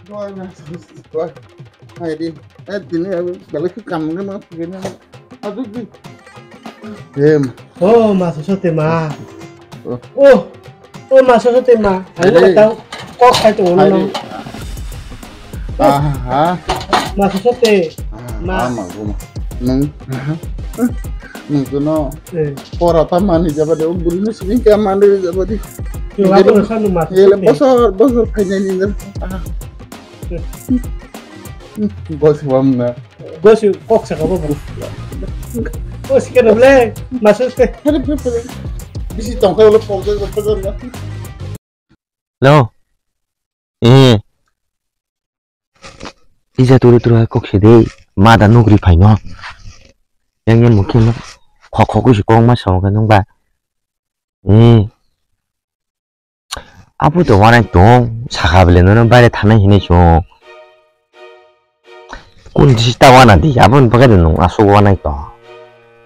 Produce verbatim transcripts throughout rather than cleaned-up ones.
Hai di. Eh, tini aku balik ke kamu ni mau begini. Aduh di. Em. Oh, masuk sote ma. Oh. Oh, oh, masuk sote ma. Aku nggak tahu. Kok saya tuh ngono. Aha. Masuk sote. Ma. Ama guma. Nung. Nung tuno. Eh. Pora ta mani jaba de, buri ni sini kya mani jaba de. Yo, aku rasa nu masuk sote. Bosor, bosor kanya ni. Bosi wamna. Bosi kok saka bo. Bosi kena ble, masuk te. Bisi tongkai ulo pokjak pokjak na. Hello. Eh. Tisa turu turu hai kok sede. Mada nukri phaino. Yang yang mukhe no. Khok khok si kok ma sao ka nung ba. Eh. Abo to wanai tong, sakha bele nono baire thanai hinui chwng. Kun disi ta wana di, abo ni bagwi nwng aswk wanai tong.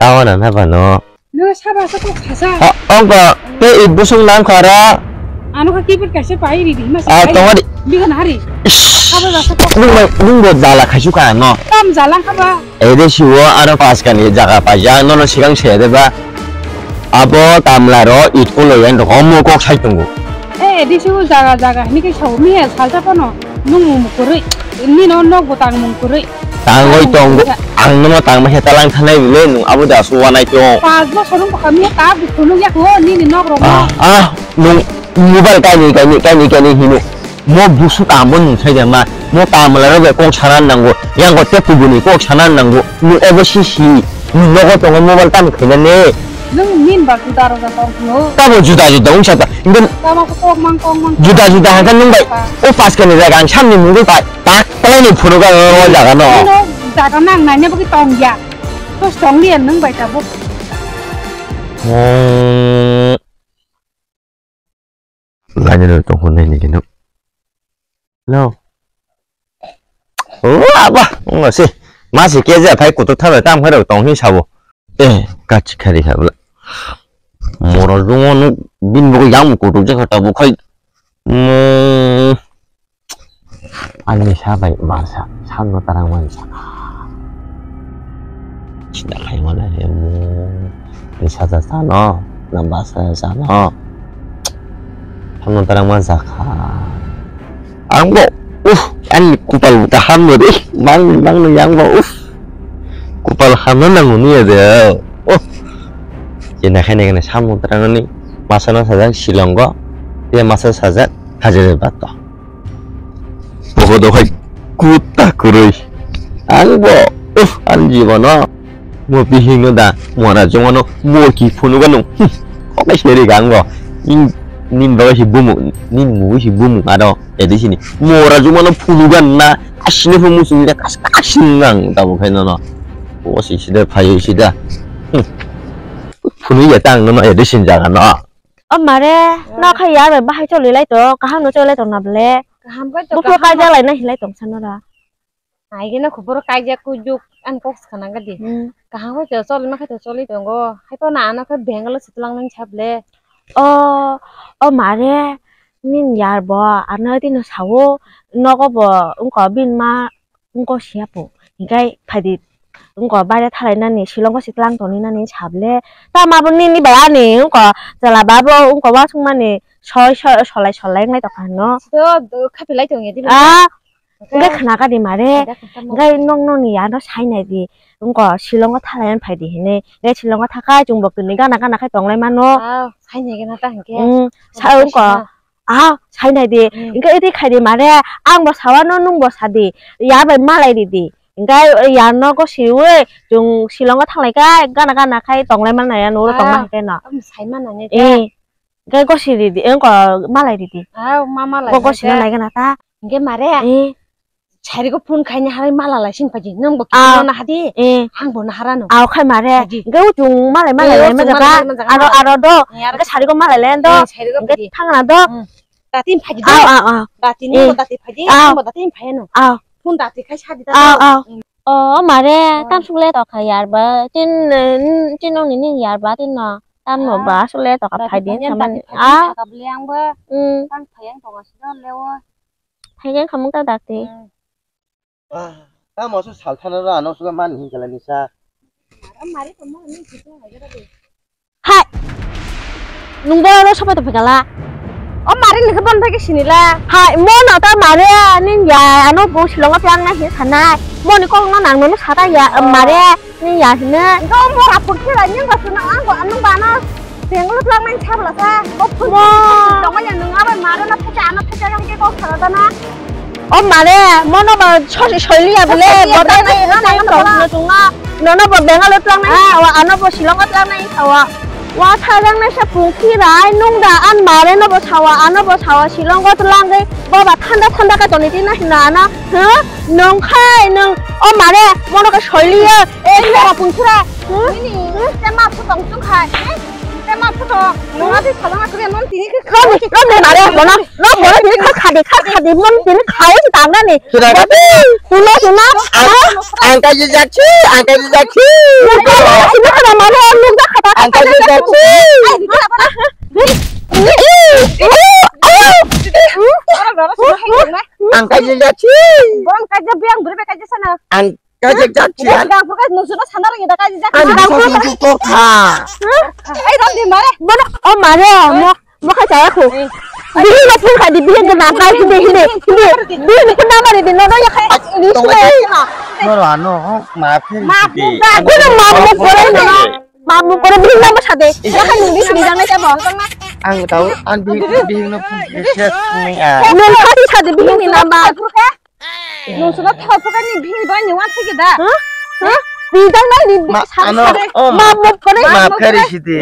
Ta wana na ba no. Nwng saba sa kok sasa. Ongko te i busung nang khara. Ano kha kibit kaisa pai ri di, mas. Ah, tongo di. Bigan hari. Saba sa kok. Nwng bo, nwng bo jala khaisu ka no. Tam jala kha ba. Ede siwo aro paskani jaga paijak, nono sikang se de ba. Abo kamla ro itkolo yang rokomo kok sai tongo. Eh, ede siwo jaga jaga hini ke sao miya salta pono. Nung mung kwrwi. Nino nok bo tang mung kwrwi. Tangoi tongo. Ang nono tang ma he talang thanai bile nung abo da suwa nai tong. Pas bosor wng kha miya ta bu khunu yak ho nini nok ro. Ah, ah, nung mobile kaini kaini kaini kaini hino. Mo busu kambo nung sai de ma. Mo kamla ro be kok sana nango. Yang ko te kubuni kok sana nango. Nung ebo si si. Nung nogo tongo mobile tam khaina ne. Nung min ba juda ro ja tong no. Tamo juda juda ung sata. Ngun Tamo ko kok mang kok mang. Juda juda hangka nung bai. O pas kani jaga ang samni mungul pai. Tak tala ni phuru ga o jaga no. Nung jaga nang nai ne bagi tong ya. Tos tong lian nung bai ta bo. Hmm. Lainino tongkho naini gino. No. O aba, ongno se. Masi keja phai kutu thabai tam khairok tong hin sabo. Eh, kachi khari habla. Moro jungo nuk bin bo yang kutu jakha ta bo khai. Mm. Ani sa bai masa, sa no tarang man sa. Sida khai mana he mu. Ni sa sa sa no, na ba sa sa no. Sa no tarang man sa kha. Ang bo, uh, ani kupal kaham bo de, mang mang no yang bo, uh. Kupal hamno nango ni ya de. Oh. Jena khai ne sa no tarang ni, masa no sa jang silongo, ya masa sa jang hajar bato. Boho dokhai kuta kwrwi. Ang bo, uff, ani jibono mo bihikno da, mora jongmano mo ki phunugo nung. Hm, koknai seri ga ang bo. Ning, ning bagwi si bumung, ning mugwi si bumung aro, edi sini. Mora jongmano phunugo na, asini phu musung da kas, kas sini ang tabuk hai nono. O si sida, phayo sida. Hm. Phunui ya tang nono, edi sini jaga no. O mare, no kha yar bai bahai choli lai to, kaham no choli lai to na ble. Kaham kai to. Buphuru kaijak lai na hinlai tong sano ra. Ai gena khubur kaijak kujuk an kok sana gadi. Hmm. Kaham kai to choli ma khai to choli tongo. Hai to na ano khe Bengal sitlang nang chap le. O, o mare, nin yar bo ano tino sao, nogo bo ungko bin ma Wngkha siya po. Hinkhe phaidi wngkha baire thalainani, silongo si tlang tongninani sable. Tamo abo nini bai ani wngkha chwla babo wngkha uansukmani soi soi solai solai wnglai tongkha hino. Sito do khaphilai tongya di. Ah, hwnkhe khna kadi mare. Hwnkhe nok nokni yano sainai di. Wngkha silongo thalainani phaidi hinwi. Hwnkhe silongo thakhai chwngbo kwnwi gana gana khai tonglai mano. Ah, sainai gana ta hwnkhe. Hmm, sa wngkha. Ah, sai nai di. Hmm. Hingke iri khai di mare, ang bo sawano, nung bo sa di. Yar bai malai ri di. Hingke yar nogo siwi, chwng silongo thanglai khe, gana gana khai tonglai mannai ya, nuro tongma hingke no. Am sai mannai ne. Eh. Hingke gosi ri di, engko malai ri di. Ah, ma malai. Go gosi na nai gana ta. Hingke mare. Eh. Sari ko phone khaina hai mala lai sin paji. Nang bo kino na hadi. Eh. Ang bo na harano. Aw khai mare. Hadi. Hingke uchung malai malai lai ma jaga. Aro aro do. Eh, aro. Hingke sari ko malai lai do. Eh, sari ko hingke paji. Thangna do. Hmm. Dati paji do. Aw aw aw. Dati ni bo dati paji. Aw. Ang bo dati paji no. Aw. Phone dati khai sadi ta. Aw aw. Hmm. O mare tam suk le to khai yar ba. Tin tin nong ni ni yar ba tin no. Tam no ba suk le to khai din saman. Ah. Ka bli ang ba. Hmm. Tam khai ang to ga sida lewa. Hai khe khamung ta dakti. Ah, tamo su salthana ro ano su mani hinjalani sa. Hai. Nungbo ro sobai to phikala. O mari ni khe bon phai khe sinila. Hai, mo no ta mare ning ya ano bo silongo tlang na hi sanai. Mo ni kok no nang no sata ya, mare. Ni ya hino. Engkau mora pukti la nyang ka suna ang ko anung bana. Benglo tlang nang sabla sa. Ko pun. Mo. Tong ya nung abai maro na phacha ano phacha yang ke ko khara dana. O mare, mono ba sosi soili ya bole, bota nai na nang tong na tunga. Nono bo Bengalo tlang nai sawa, ano bo Shillong tlang nai sawa. Wa tharang nai sa pukti rai nung da an mare no bo sawa, ano bo sawa Shillong tlang nai. Bo ba thanda thanda ka toni ti na hina ana. Huh? Nung khai nung o mare mono ka soili ya. Ei, mora pungsura. Nini, te ma phu tong chung khai. Te ma phu tong. Nunga di salama kre non tini ke. Kami, kami mare, bono, no bono tini kha khadi, kha khadi, mon tini khao si tang nani. Sira. Bono, sina, sina. Ang, ang kaji jakchi, ang kaji jakchi. Sina kana mano, ang nung da khata. Ang kaji jakchi. Ang kaji jakchi. Borong kaji biang beri kaji sana. Ang Kajak jak sian. Gang phuka nusuna sana ringi da kajak. Ang dang phuka tu kok ha. Ai dong di mare. Bono o mare mo mo kha chaya khu. Bihi na phun kha di bihi na kai hindi hindi hindi. Bihi ni phun na mare di no no ya khai. Ni suna ha. Noro ano ma phun di. Aku na ma mo kore no. Ma mo kore bihi na mo sade. Ya khai ni sini jang na chabo. Ang tahu an bihi bihi na phun di ses ni a. Nung kha di sade bihi ni number. Nung suna thok thok ni bini bai ni wan thik da. Huh? Huh? Bini dang nai ni ma ano o ma mo phone ma phari sidi.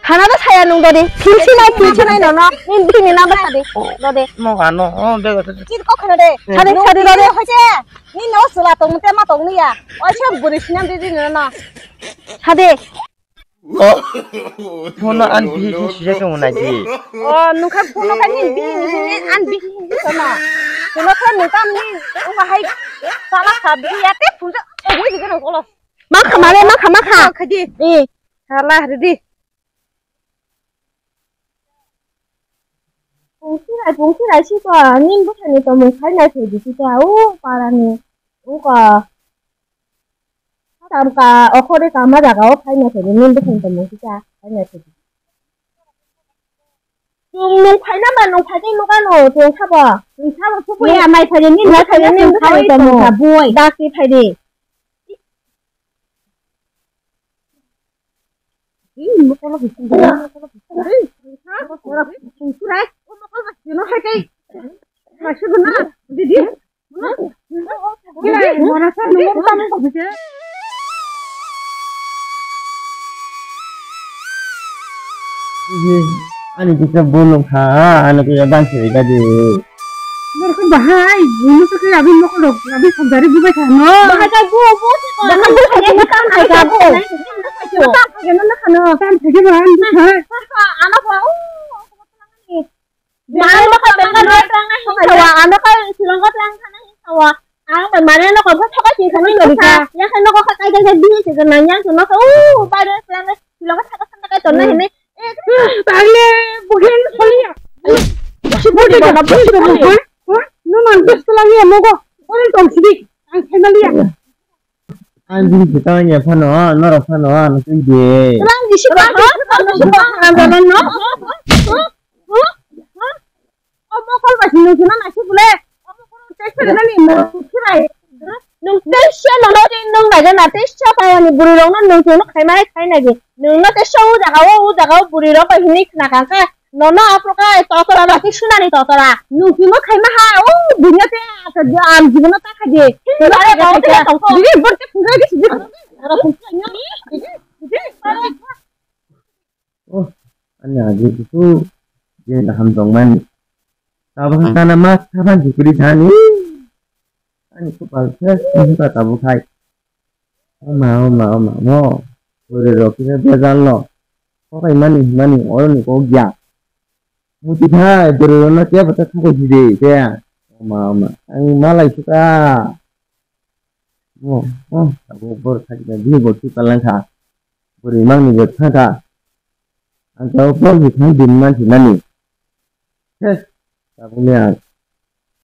Hana da saya nung dode. Phil sinai phil sinai no no. Ni bini number sade. Dode. Mo ano o be. Kir ko khana de. Sade sade dode. Hoje. Ni no sula tong te ma tong ni ya. Oi se buri sinam de ni no. Sade. Phono an bihi khe sijak tongo naidi. O nungkha phono kha ni bihi ni hini an bihi hini sana. Phono kha nungkha ni ungkha hai sala kha bihi ya te phuja. Oi ni gana kolo. Ma kha mare ma kha ma kha. Kha di. Eh. Hala ridi. Pungsi rai pungsi rai si ko nin bwsani tomung khai nai thai di si ko o para ni. Ungkha. Tamka okhore kama jaga o khaina thedi, nini bwkhani tongmung kisa khaina thedi. Chwng nwng phaina ba nwng phaikhe nukano chwng sabo. Chwng sabo sukwi ya mai phaidi, nini mai phaidi, nini bwkhani tongmung. Boi. Dakti phaidi. Ini mokolo bising, mokolo bising. Ini mokolo bising. Surai, mokolo bising no hai kai. Masih benar, didi. Ani kisa bolong kha, ani kisa bangsi kha di. Borok bahai, ini tuh kayak abis mau kalau abis saudari buka sana. Bahai kayak bu bu sih kok. Bahai bu kayak makan kayak bu. Makan kayak mana kana? Kan kayak mana? Anak bau. Mano ka Bengal rot lang na hinsawa, ano ka Shillong rot lang khana hinsawa. Ang bai mane no ko thoka si khani no dikha. Ya khani no ko kha kai kai bi si khana yang no ko u bai rot lang na Shillong rot thaka thaka kai tonna hini. Tagle bugen kholiya. Si bodi ka bodi ka mo ko. No man bes lang ya mo ko. Ore tong sidi. Ang khana liya. Ang bini bwtang ya phano, norok phano, ano twi de. Rang di sibang, rang di sibang, rang di sibang, rang di sibang. Omo kol ba sinu sinu na si bole. Omo kol tei sinu ni mo sirai. Nung tei sinu no nung na na tei sa pa ni buri rong no nung sinu khai mai khai na ge. Nung no tei sa u jaga o u jaga o buri rong ba hini khna ka khe. Nono aphuru khe totora rok khe sunani totora. Nung simo khaima ha, o dunia te asa di am jibono ta khaidi. Are kau te kau ko. Digi borte phunga ge sidi. Ara phunga nya. Digi, digi, are. Oh, ani agi itu je daham dongmani. Tabang kana mas kapan jukuri thani. Ani kupal se, ini kata bukai. Oma, oma, oma, mo. Bwrwi rok kisa bejal no. Kokai mani, mani, oro ni kok ya. Muti thai, bwrwi rok no kebo ta thukai di de, khe. Oma, oma. Ang malai suka. Mo, mo, abo bor thai na di bo suka lang kha. Bwrwi mang ni bo thang kha. Ang ta bor ni thang din man si nani. He, tabuk ni ang.